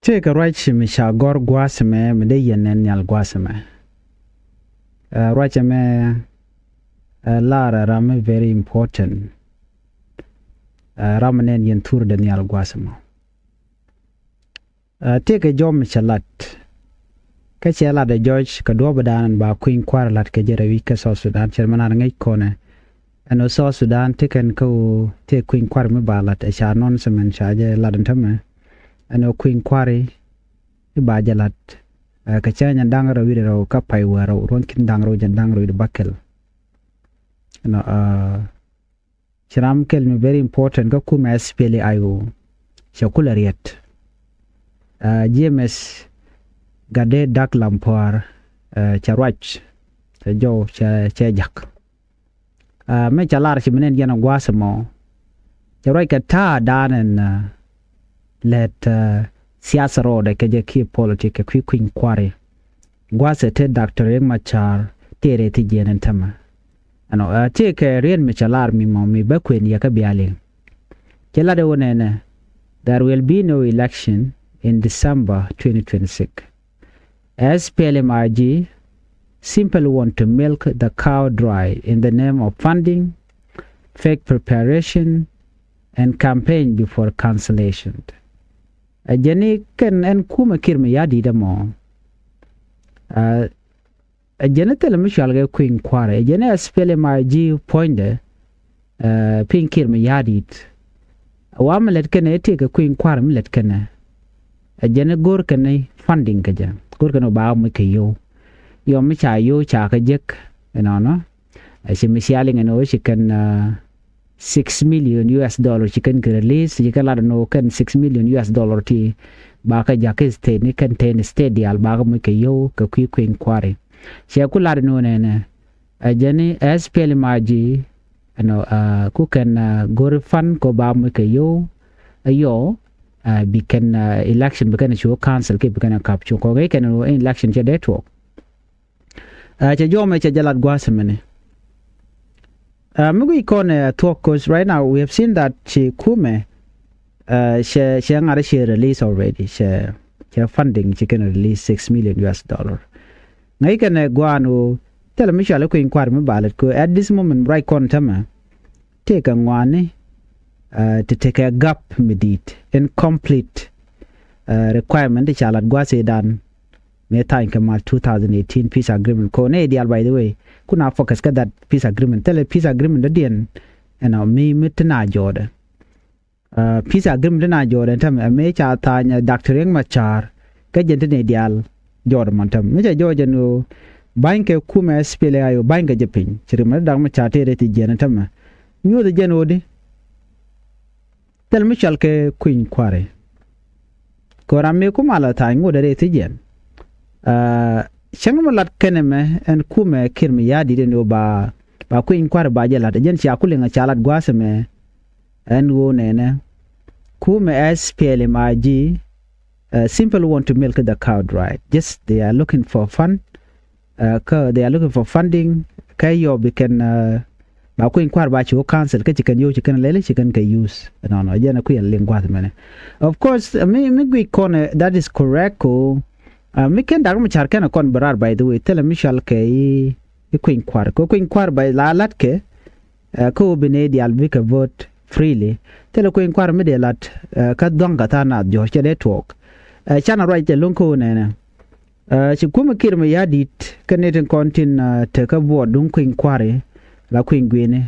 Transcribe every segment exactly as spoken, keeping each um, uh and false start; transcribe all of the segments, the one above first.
Tëëkɛ ruac mi ca gɔ̱r gua̱a̱th ɛmɛ, mi dee yɛn nɛn nhial gua̱a̱th ɛmɛ. Ɛ, ruac ɛmɛ, ɛ, lar ɛ ram mi very important. Ɛ, ram mi nɛn yɛn thurdɛ nhial gua̱a̱th ɛmɔ. Ɛ, tëëkɛ jɔw mi cɛ lat. Kä cɛ lat ɛ jɔc kɛ duɔ̱ɔ̱pdan ba kui̱ny kua̱r lat kɛ jɛ rɛy wi̱c kä South Sudan, cɛ mi naan ŋäc kɔnɛ. Ɛn ɣöö South Sudan ti kɛn kä ɣöö tëë kui̱ny kua̱r mi ba lat, ɛ ca announcement ca jɛ lat ɛn tämɛ. Ɛn ɣöö kui̱ny kua̱ri i̱ ba jɛ lat, ɛ, kɛ cäŋ jɛn da̱ŋ rɛw wi̱cdɛ rɛw kä pay wäl rɛw, ruɔ̱n ki̱n da̱ŋ rɛw jɛn da̱ŋ rɛw wi̱cdɛ bäkɛl. Ɛnɔ, ɛ, ci ram kɛl mi very important kä kumɛ S P L A I O. Cɛ kulɛ riɛt. Ɛ, James Gatde Dak Lampuar, ɛ, cɛ ruac, cɛ jɔw, cɛ, cɛ jak. Ɛ, mi ca lar ci mi nɛn yɛn ɛ gua̱a̱th ɛmɔ. Cɛ ruac kɛ ta̱a̱ da̱a̱n ɛn, ɛ, lät, ɛ, thiath rɔɔdɛ kɛ jɛ kiɛ politik kɛ kui̱ kui̱ny kua̱ri. Gua̱a̱th ɛ te Doctor Riek Machar tëë rɛy thi jiɛn ɛn tämɛ. Ɛnɔ, ɛ, tëëkɛ riet mi cɛ lar mi mɔ mi bä kuën yɛ kä bia liŋ. Cɛ lat ɛ wä nɛnɛ, there will be no election in December twenty twenty-six. S P L M I G simply want to milk the cow dry in the name of funding, fake preparation, and campaign before cancellation. Ɛ jɛn i̱ kɛn ɛn kumɛ Kiir Mayardit ɛmɔ. Ɛ, ɛ jɛn i̱ thilɛ mi cɔal kɛ kui̱ny kua̱rɛ, ɛ jɛn i̱ S P L M I G puɔ̱nydɛ, ɛ, piny Kiir Mayardit. Ɛ wa mi lät kɛnɛ i̱ tëëkɛ kui̱ny kua̱rɛ mi lät kɛnɛ. Ɛ jɛn i̱ go̱r kɛnɛ funding kɛ jɛ. Go̱r kɛnɛ ba muc kɛ yio̱w. Yɔm mi ca yio̱w ca kɛ jek, ɛnɔnɔ. Ɛ ci mi cia liŋ ɛn ɣöö ci kɛn, ɛ, six million U S dollar ci kɛn kɛ release, ci kɛn lat ɛn ɣöö kɛn six million U S dollar ti bakɛ jakä state ni kɛn ten state diaal bakɛ muc kɛ yio̱w kɛ kui̱ kui̱ny kua̱ri. Cɛ ku lat ɛn ɣöö nɛnɛ, ɛ jɛn i̱ S P L M I G, ɛnɔ, ɛ, ku kɛn, ɛ, go̱ri fund kɛ ba muc kɛ yio̱w, ɛ, yɔ, ɛ, bi kɛn, ɛ, election bi kɛn cu cancel kiɛ bi kɛn kap cu kɔk i̱ kɛn ɛ election cɛ dee tuɔɔk. Ɛ, cɛ jɔw mɛ cɛ jɛ lat gua̱a̱th mɛni. Ɛ, mi guic kɔn ɛ thuɔ̱k, 'cause right now we have seen that ci kumɛ, ɛ, cɛ, cɛ ŋa̱r cɛ release already, cɛ, cɛ funding ci kɛn release six million U S dollar. Ŋäc kɛn ɛ gua̱a̱n ɣöö thilɛ mi cɔal i̱ kui̱ny kua̱r mi ba lät kɛ ɣöö at this moment right kɔn tämɛ. Tëëkɛ ŋuani, ɛ, ti tekɛ gap mi di̱i̱t, incomplete, ɛ, requirement ti ca lat gua̱a̱th ëëdan. Mëë tha̱a̱ny kɛ mal two thousand eighteen peace agreement. Kɛ ɣöö nɛy diaal, by the way, kun a focus kä that peace agreement. Thilɛ peace agreement dɔ̱diɛn, ɛnɔ, mi, mi ti na jɔɔdɛ. Ɛ, peace agreement ti na jɔɔdɛ ɛn tämɛ, ɛ, mëë ca tha̱a̱ny, ɛ, Doctor Riek Machar, kä jɛn ti nɛy diaal jɔɔdɛ mɔn tämɛ. Mi ca jɔɔdɛ jɛn ɣöö ba̱ny kɛ kumɛ S P L A I O, ba̱ny kɛ jɛ piny. Ci rimɛ Doctor Machar tëë rɛy thi jiɛn ɛn tämɛ. Nyuuth jɛn ɣöö di. Thil mi cɔal kɛ kui̱ny kua̱ri. Kɛ ɣöö ram mi ku malɛ tha̱a̱ny ŋot rɛy thi jiɛn. Ɛ, cäŋ mi lat kɛn ɛmɛ ɛn kumɛ Kiir Mayardit ɛn ɣöö ba, ba kui̱ny kua̱ri ba jɛ la̱t. Jɛn cia ku liŋ ɛ ca lat gua̱a̱th ɛmɛ ɛn ɣöö nɛnɛ. Kumɛ S P L M I G, ɛ, simple want to milk the cow dry. Just they are looking for fun. Ɛ, kä they are looking for funding. Kä yɔ bi kɛn, ɛ, ba kui̱ny kua̱r ba ci wä council kä ci kɛn yio̱w ci kɛn lɛl ci kɛn kɛ use. Nɔnɔ jɛn ɛ kui̱ ɛn liŋ gua̱th mɛnɛ. Of course, ɛ, mi, mi guic kɔn, ɛ, that is correct ko. Ɛ, mi kɛn Doctor Machar kɛn ɛ kɔn bɛ raar, by the way. Thilɛ mi cɔal kɛ i̱, i̱ kui̱ny kua̱r. Kɛ kui̱ny kua̱r ba la la̱t kɛ, ɛ, kä wä bi nɛy diaal bikɛ vote freely. Thilɛ kui̱ny kua̱r mi dee la̱t, ɛ, kä dhua̱ŋ kɛ tha̱a̱ŋ naath jɔ̱ɔ̱c cɛ dee tuɔɔk. Ɛ, canɛ ruac cɛ lo̱ŋ kä wä nɛnɛ. Ɛ, ci kumɛ Kiir Mayardit kɛn ni tin kɔn tin, ɛ, tekä buɔɔt duŋ kui̱ny kua̱ri la kui̱ny gui̱ni.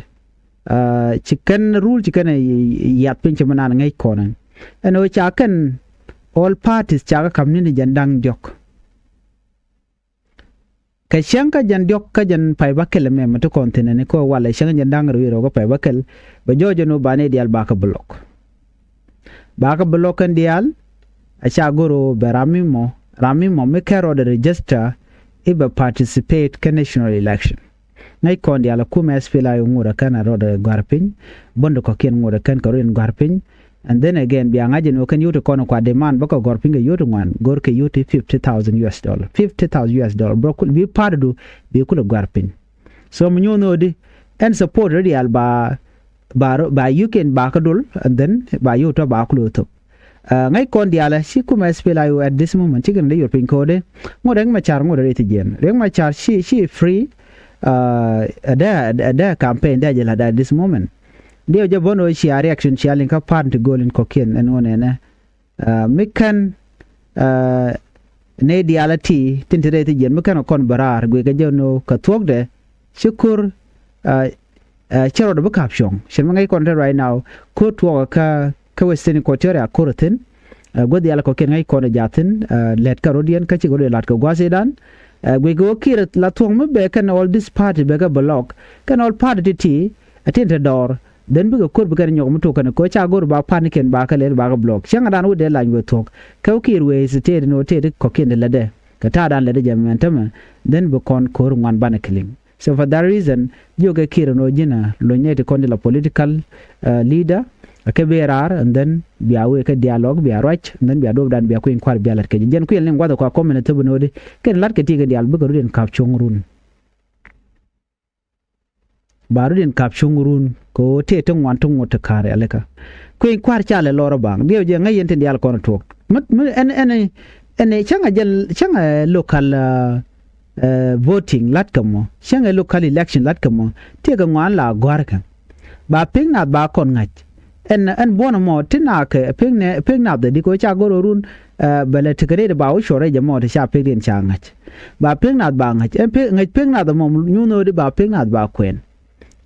Ɛ, ci kɛn rule ci kɛn, ɛ, yath piny ci mi naan ŋäc kɔn ɛn. Ɛn ɣöö ca kɛn all parties ca kɛ ka̱m ni̱n jɛn da̱ŋ diɔ̱k. Kɛ cäŋ kä jɛn diɔ̱k kä jɛn pay bäkɛl ɛmɛ mi ti kɔn thi̱n ɛn i̱ kä walɛ cäŋ jɛn da̱ŋ rɛw i̱ rɛw kä pay bäkɛl. Bɛ jɔɔc ɛn ɣöö banɛ diaal bakɛ block. Bakɛ block kɛn diaal. A ca go̱r ɣöö bɛ ram mi mɔ, ram mi mɔ mi kɛn rɔɔdɛ register i̱ bɛ participate kä national election. Ŋäc kɔn diaal ɛ kumɛ S P L A I O ŋot ɛ kɛn ɛ rɔɔdɛ gɔ̱a̱r piny. Bundɛ kɔ̱kiɛn ŋot ɛ kɛn kɛ rɔɔdɛ gɔ̱a̱r piny. And then again, bia ŋa̱c ɛn ɣöö kɛn yio̱w ti kɔn kuat demand bä kɛ gɔ̱r piny kɛ yio̱w ti ŋuan, go̱r kɛ yio̱w ti fifty thousand U S dollar. Fifty thousand U S dollar. Bä kul, bi part du, bi kulɛ gɔ̱a̱r piny. So mi nyuɔ̱n ɣöö di, ɛn support rɔ diaal ba, ba, ba yio̱w kɛn ba kä dol, and then ba yio̱w tɔ ba kulɛ thop. Ŋäc kɔn diaalɛ ci kumɛ S P L A I O at this moment cikɛ ni dee yot piny ko̱o̱de. Ŋot Riek Machar ŋot rɛy thi̱jiɛn, Riek Machar ci ci free. Ɛ dee ɛ dee campaign dee jɛ la̱t at this moment. Diɛw jɛ bä ni ɣöö cia reaction cia liŋ kä pa̱a̱t ti gööl in kɔ̱kiɛn ɛn ɣöö nɛnɛ mi kɛn nɛy diaal a ti tin te rɛy thi̱jiɛn mi kɛn kɔn bä raar guikɛ jɛ ni ɣöö kɛ thuɔ̱kdɛ ci ko̱r cä rɔɔdɛ bi ka̱p cuɔ̱ŋ. Cɛn mi ŋäc kɔn te right now ko̱r tuɔɔkä kä kä Western Equatoria ko̱r thi̱n. Guäth diaal kɔ̱kiɛn ŋäc kɔn ɛ jaathin lɛt kä rɔ̱diɛn kä cikɛ rɔ̱diɛn la̱t kɛ gua̱a̱th idan. Guikɛ ɣöö Kiir la thuɔ̱ŋ mi bɛ kɛn all this party bɛ kɛ block kɛn all party ti̱ti̱. Ɛ tin te dɔɔr then bikɛ ko̱r bi kɛn nyɔk mi tok kɛn ko̱ ca go̱r ba party kɛn ba kɛ lɛl ba kɛ block cäŋɛ dan wä dee lany wee thuɔ̱k. Kɛ wä Kiir wee state ni wä tet kɔ̱kiɛn te lätdɛ kɛ ta̱a̱ dan lätdɛ jɛ mɛn tämɛ then bi kɔn ko̱r ŋuan banɛ kiliŋ. So for that reason jiök kɛ Kiir ɛn ɣöö ji̱n a lony nɛy ti kɔn ti la political leader. Ɛ kɛ bi raar and then bia wee kɛ dialogue bia ruac and then bia duɔ̱pdan bia kui̱ny kua̱r bia la̱t kɛ ji̱ jɛn kui̱n liŋ gua̱th ɛ kua comment ɛ thöp ɛn ɣöödi kɛn la̱t kɛ ti kɛ diaal bikɛ rut in ka̱p cuɔ̱ŋ run. Ba rut in ka̱p cuŋ run kɛ ɣöö tëë ti ŋuan ti ŋot ti ka̱n rialikä. Kui̱ny kua̱r ca lɛ lɔr ɛ baŋ diɛw jɛ ŋäc yɛn tin diaal kɔn ɛ tuɔɔk. Mi mi ɛn ɛn ɛn cäŋɛ jɛ cäŋɛ local voting la̱t kɛ mɔ cäŋɛ local election la̱t kɛ mɔ. Tëëkɛ ŋuan la gɔ̱a̱rkɛ ba pi̱k nath ba kɔn ŋa̱c. Ɛn ɛn buɔ̱n ɛmɔ ti naakɛ pek nɛ pek nath ɛ di kɛ ca gɔr ɛ run. Bɛ lɛ tekɛ rɛy ba wä cuɔr rɛy jɛ mɔ ti ca pek din ca ŋa̱c. Ba pek nath ba ŋa̱c ɛn pek ŋa̱c pek nath ɛmɔ nyuuth ɛ di ba pek nath ba kuɛn.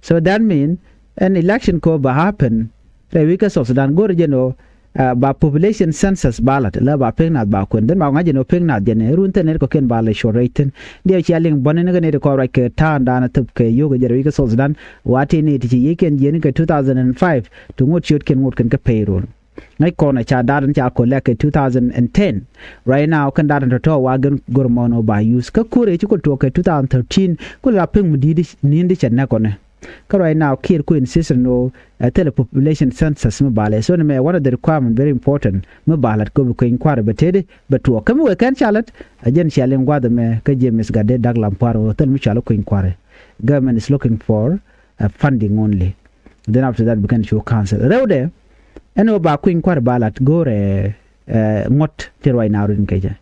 So that mean ɛn election kɔ ba happen rɛy wi̱i̱ kä South Sudan go̱r jɛ nɔ. Ba population census ba lat la ba pek nath ba kuɛn then ba ŋa̱c jɛ nɔ pek nath jɛ nɛ run thɛn nɛr kɔ ken ba lɛ cuɔr rɛy thin. Diɛ cia liŋ bɔn ni kɛ nɛy ti kɔn ruac kɛ ta̱a̱n da̱a̱n a thöp kɛ yio̱k ɛ jɛ rɛy wi̱i̱ kä South Sudan. Wa ti nɛy ti ci yiëë kiɛn jiɛn kɛ two thousand and five ti ŋot ciöt kiɛn ŋot kɛn kä payroll. Ŋäc kɔn ɛ ca da̱a̱t in ca kɔ lɛk kɛ two thousand and ten. Right now kɛn da̱a̱t in tɔ̱tɔ̱ wa gɛn gör mɔn ɔ ba use kä ko̱r ɛ ci kul tuɔɔk kɛ two thousand thirteen kul la pek mi di̱i̱t ni̱n di cɛ nɛk kɔnɛ. Kä right now Kiir ku insist in ɣöö ɛ thilɛ population census mi ba lɛ so ni mɛ one of the requirement very important mi ba lät kop kueny kua̱r bɛ tëëdi bɛ tuɔɔk kä mi wee kɛn ca lät. Ɛ jɛn cia liŋ gua̱th ɛmɛ kä James Gatde Dak Lam Puar ɣöö thil mi cɔal i̱ kueny kua̱r. Government is looking for funding only. Then after that bi kɛn cu council rɛwdɛ. Ɛn ɣöö ba kui̱ny kua̱r ba lat go̱o̱rɛ ŋuɔ̱t ti ruac na run kecä.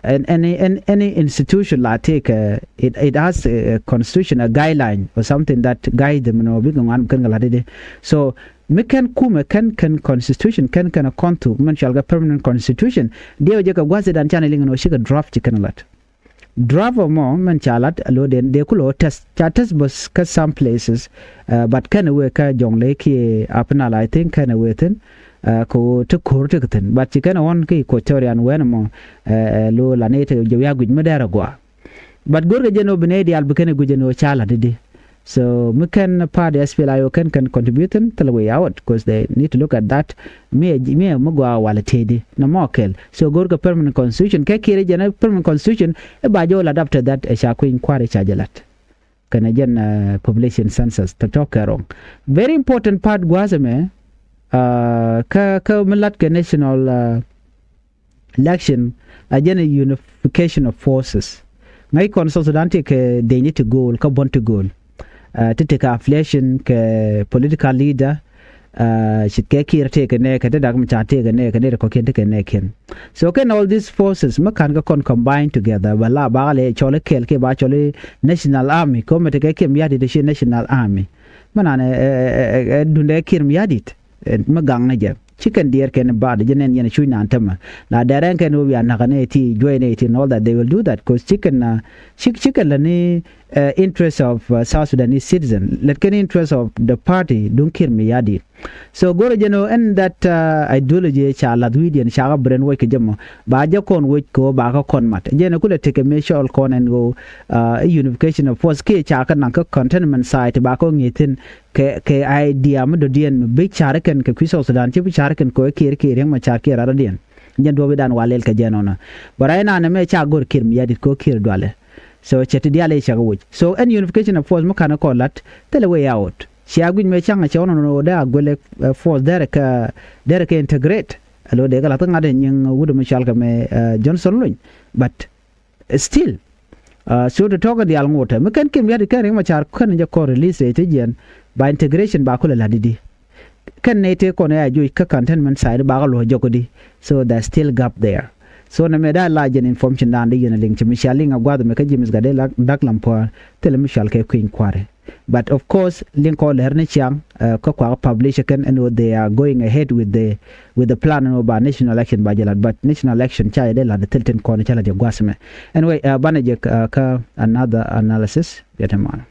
Ɛn ɛn ɛn any institution la tëëkɛ it, it has a constitution a guideline or something that guide them nɔ bikɛ ŋuan bi kɛn kɛ lat idɛ. So mi kɛn kumɛ kɛn kɛn constitution kɛn kɛn a kɔn thuk mɛn cual kɛ permanent constitution. Diɛw jɛ kɛ gua̱th idan canɛ liŋ nɔ cikɛ draft ci kɛn lat. Draft ɛmɔ mɛn ca lat a lo̱o̱ den dee ku lo̱o̱ test ca test bä kä some places. But kɛn wee kä Jɔŋley kiɛ Upper Nile I think kɛn wee thi̱n. Kɛ ɣöö ti ko̱r ti kɛ thi̱n but ci kɛn ɣɔ̱n kä Equatorian wɛn ɛmɔ. Lo̱o̱ la ni ti jɛ wi̱i̱ a guic mi dɛr a gɔaa. But go̱rkɛ jɛn ɣöö bi nɛy diaal bi kɛn guic jɛn ɣöö ca lat i̱di. So mi kɛn party S P L A I O kɛn kɛn contribute in thil way out cause they need to look at that. Mi mi mi gua wala tedi na mɔ kɛl so go̱r kɛ permanent constitution kɛ kiri jɛn permanent constitution. Iba jɛ wala after that ɛ ca kui̱ny kua̱r ɛ ca jɛ lat. Kɛn ɛ jɛn population census tɔ̱ tɔ̱ kɛ rɔŋ. Very important part gua̱a̱th ɛmɛ. Kä kä mi lat kɛ national election a jɛn a unification of forces. Ŋäc kɔn South Sudan ti kɛ deny ti go̱o̱l kä buɔ̱n ti go̱o̱l. Ti ti kɛ affiliation kɛ political leader. Cit kɛ Kiir ti kɛ nɛ kɛ ti dak mi ca ti kɛ nɛ kɛ ni ti kɔ̱kiɛn ti kɛ nɛ kiɛn. So kɛn all these forces mi ka̱n kɛ kɔn combine together bɛ la bakɛ lɛ cɔl i̱ kɛl kiɛ ba cɔl i̱ national army kɛ mi ti kɛ Kiir Mayardit ti ci national army. Mi nan ɛ dundɛ Kiir Mayardit. Mi gaŋni jɛ ci kɛn diɛɛr kɛn baat jɛ nɛn yɛn cuc naan tämɛ. La dɛrɛn kɛn wä bia nakä nɛ ti juɔy nɛ ti and all that they will do that cause ci kɛn na ci ci kɛn la ni interest of South Sudanese citizen lɛt kɛn interest of the party duŋ Kiir Mayardit. So go̱rɛ jɛn ɣöö ɛn that ideology ca lath wi̱i̱diɛn ca kä brainwash kɛ jɛ mɔ ba jɛ kɔn wec kɛ ɣöö ba kä kɔn mat jɛn ɛ kulɛ tekɛ mëë cɔɔl kɔn ɛn ɣöö unification of force kiɛ ca kä naŋ kä contentment side ba kä ŋi̱i̱thin. Kɛ kɛ idea mi dɔ̱diɛn mi bi ca̱r ikɛn kɛ kui̱ South Sudan ci bi ca̱r ikɛn kɛ wee Kiir Kiir Riek Machar kiɛ rat dɔ̱diɛn. Jɛn duɔ̱ɔ̱pidan wa lɛl kɛ jɛn ɔnɔ. Bɛ ray nanɛ mɛ ca go̱r Kiir Mayardit kɛ wee Kiir dualɛ. So cɛ ti diaal i̱ cɛ kɛ wec so ɛn unification of force mi ka̱n ikɔn la̱t thilɛ way out. Cia guic mɛ ca̱ŋ cɛ ɔnɔ nɔ dee a guɛlɛ force derɛ kɛ derɛ kɛ integrate. Alo dee kɛ la̱th ŋa̱t in nyiŋ wut mi cual kɛ mɛ Johnson Olony. But still so ti tɔ̱kɛ diaal ŋotɛ mi kɛn Kiir Mayardit kɛn Riek Machar kɛn jɛ kɔn release rɛy ti jiɛn. Ba integration ba kulɛ la̱t di̱t i̱ kɛn nɛy tëë kɔn ɛ a juc kä cantonment side bakɛ luɔ̱c jɔk di. So there's still gap there. So nɛ mɛ daa la jɛn information dan di yɛn a liŋ ci mi cia liŋ a gua̱th mɛ kä James Gatdɛ Douglas Puɔ̱ɔ̱r thilɛ mi cual kɛ kui̱ny kua̱ri. But of course liŋ kɔn lɛr ni ciaŋ kä kuak publish kɛn ɛn ɣöö they are going ahead with the with the plan ɛn ɣöö ba national election ba jɛ lat, but national election ca jɛ dee lat thil tin kɔn ca lat jɛ gua̱th mɛ. Anyway, banɛ jɛ kä another analysis. Biɛ te man.